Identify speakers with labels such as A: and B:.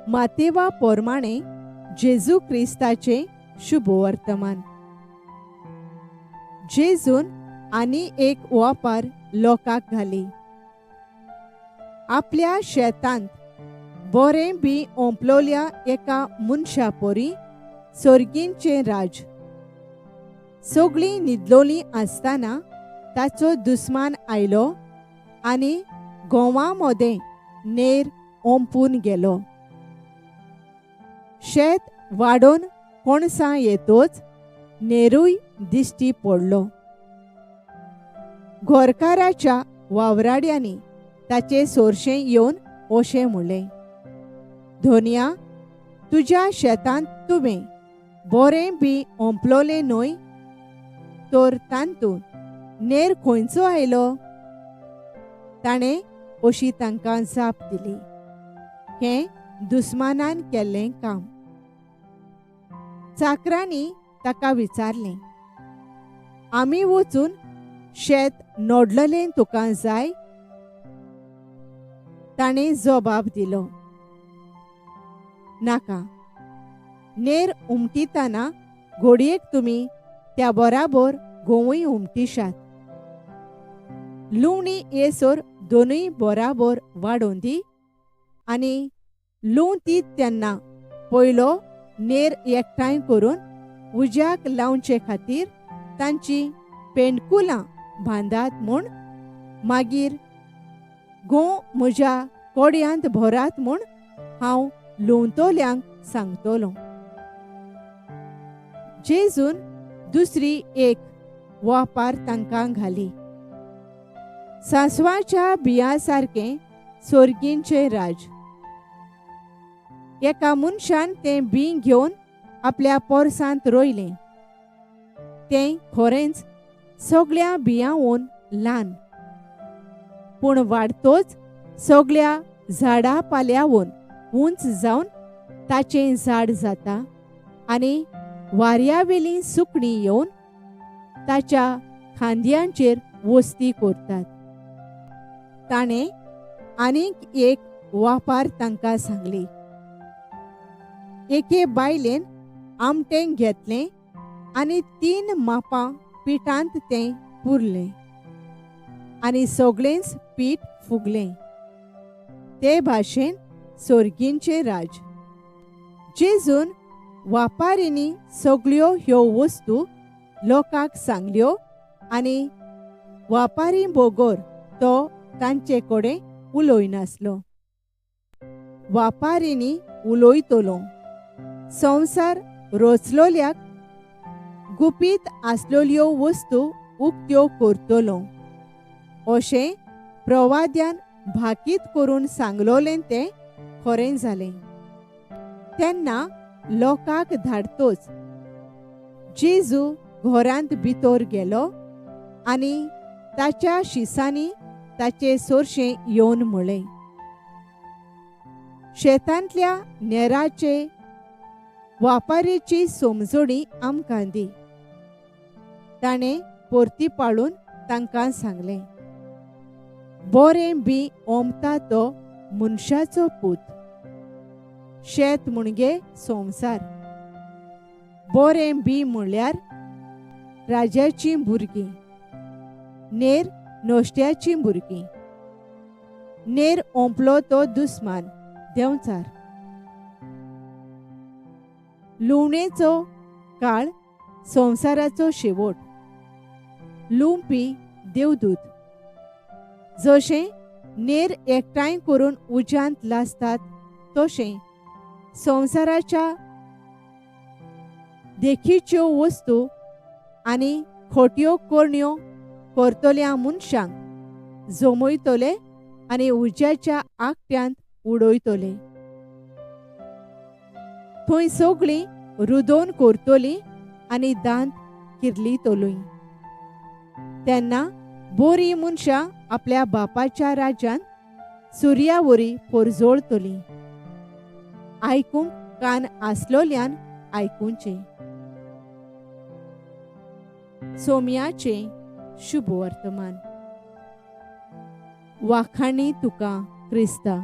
A: मातेवा पोरमाणें जेजू क्रिस्ताचें शुभवर्तमान. जेजून आनी एक वापार लोकांक घाली. आपल्या शेतांत बोरें बी ओंपलोल्या एका मनशा पोरी सोर्गींचें राज. सगळीं न्हिदलोलीं आसतना ताचो दुस्मान आयलो आनी गोंवा मोदें नेर ओंपून गेलो. शेत वाडोवन कोणसां येतोच नेरूय दिश्टी पडलो. घोरकाराच्या वावराड्यांनी ताचे सोरशें येवन अशें म्हणलें, धोनिया, तुज्या शेतांत तुवें बोरें बी ओंपलोलें न्हय, तर तातूंत नेर खंयचो आयलो? ताणें अशी तांकां जाप दिली, हें दुस्मानान केल्लें काम. चाकरांनी ताका विचारलें, आमी वचून शेत नोडलेलें तुका जाय? ताणें जबाब दिलो, नाका. नेर उमटीतना घोडयेक तुमी त्या बराबर गोवूय उमटिशात. लुवणी येसर दोनूय बराबर वाडोवन दी आनी लुंवतीत तेन्ना पयलो नेर एकठांय करून उज्याक लावचे खातीर तांची पेंडकुलां बांदात म्हूण, मागीर गोंव म्हज्या कोड्यांत भरात म्हूण हांव लुंवतल्यांक सांगतलो. जेजून दुसरी एक वापार तांकां घाली. सांसवाच्या बियां सारकें सोर्गींचें राज. एका मनशान तें बीं घेवन आपल्या पोरसांत रोयलें. तें खरेंच सगळ्या बियांवून ल्हान, पूण वाडतोच सगळ्या झाडा पाल्यावून उंच जावन ताचें झाड जाता आनी वाऱ्यावेलीं सुकणीं येवन ताच्या खांद्यांचेर वस्ती करतात. ताणें आनीक एक वापार तांकां सांगली. एके बायलेन आमटें घेतलें आनी 3 मापां पिठांत तें पुरलें आनी सगळेंच पीठ फुगलें. ते भाशेन सोर्गींचें राज. जेजून वापारींनी सगळ्यो ह्यो वस्तू लोकांक सांगल्यो आनी वापारी बोगोर तो तांचे कडेन उलयनासलो. वापारींनी उलयतलो. संवसार रचलोल्याक गुपीत आसलोल्यो वस्तू उक्त्यो करतलो अशें प्रवाद्यान भाकीत करून सांगलोलें तें खरें जालें. तेन्ना लोकांक धाडतोच जेजू घरांत भितर गेलो आनी ताच्या शिसांनी ताचे सोरशें येवन म्हळें, शेतांतल्या नेराचे वापारेची समजणी आमकां दी. ताणें परती पाळून तांकां सांगलें, बोरें बी ओमता तो मनशाचो पूत. शेत म्हणगे संवसार. बोरें बी म्हणल्यार राजाचीं भुरगीं, नेर नश्ट्याचीं भुरगीं. नेर ओंपलो तो दुस्मान देंवचार. लुवणेचो काळ संवसाराचो शेवट. लुंवपी देवदूत. जशें नेर एकठांय करून उज्यांत लासतात तशें संवसाराच्या देखीच्यो वस्तू आनी खोट्यो करण्यो करतल्या मनशांक जमयतले आनी उज्याच्या आकट्यांत उडयतले. थंय सगळीं रुदोन करतलीं आनी दांत किर्लितलीं. तेन्ना बोरीं मनशां आपल्या बापाच्या राज्यांत सुर्या वरी पोरजोळतलीं. आयकूंक कान आसलोल्यान आयकुचें. सोम्याचें शुभवर्तमान. वाखाणी तुका क्रिस्ता.